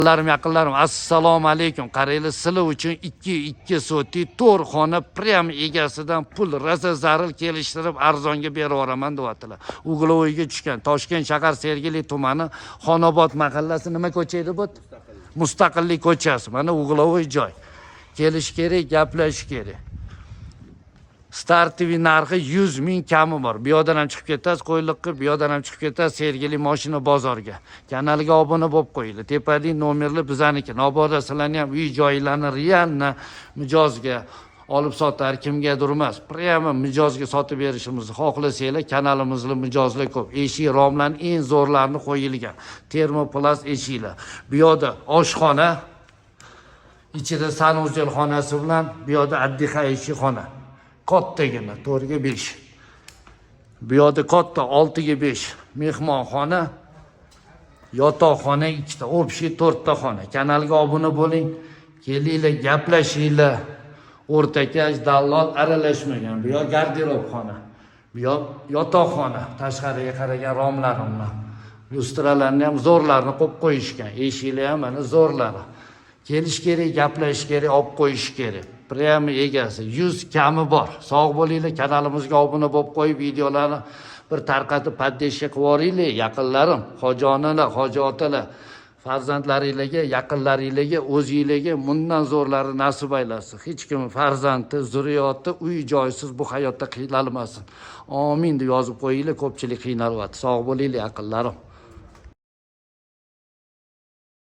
Yaqinlarim, yaqinlarim, assalomu alaykum. Qaranglar, sizlar uchun 2,2 sotix to'rt xona прям egasidan pul rosa zaril kelishtirib, arzonga berib yuboraman deyaptilar. Угловой ga tushgan. Toshkent shahar, Sergeli tumani, Xonobod mahallasi. Nima ko'cha edi bu? Mustaqillik ko'chasi. Mana угловой joy. Kelish kerak, gaplashish kerak. Стартовый narxi 100 ming kami bor. Bu yoqdan ham chiqib ketasiz Qo'yliqqa, bu yoqdan ham chiqib ketasiz Sergeli moshina bozorga. Kanalga obuna bo'lib qo'yinglar. Tepadagi nomerlar bizaniki. Mabodo sizlarni ham uy joylarni реально mijozga olib sotar kimgadir emas. Прямо mijozga sotib berishimizni xohlasanglar, kanalimizda mijozlar ko'p. Eshik romlarni eng zo'rlarini qo'yilgan. Termoplast eshiklar. Bu yoqda oshxona, ichida санузел xonasi bilan, bu yoqda отдыхающий xona. Kattagina 4 ga 5. Bu yoqda katta 6 ga 5 mehmonxona, yotoqxona ikkita, общий to'rtta xona. Kanalga obuna bo'ling, kelinglar, gaplashinglar. O'rtakash dallol aralashmagan. Bu yoq garderobxona, bu yoq yotoqxona, tashqariga qaragan romlari bilan. Lyustralarni ham zo'rlarini qo'yib qo'yishgan, eshiklar ham mana zo'rlari. Kelish kerak, gaplashish kerak, olib qo'yish kerak. Прямо egasi, 100 kami bor. Sog' bo'linglar, kanalimizga obuna bo'lib qo'yib, videolarni bir tarqatib, поддержка qilib yuboringlar, yaqinlarim, hoji onalar, hoji otalar, farzandlaringlarga, yaqinlaringlarga, o'zinglarga bundan zo'rlari nasib aylasin. Hech kim farzandi, zurriyoti uy joysiz bu hayotda qiynalmasin. Omin deb yozib qo'yinglar, ko'pchilik qiynalyapti. Sog' bo'linglar, yaqinlarim.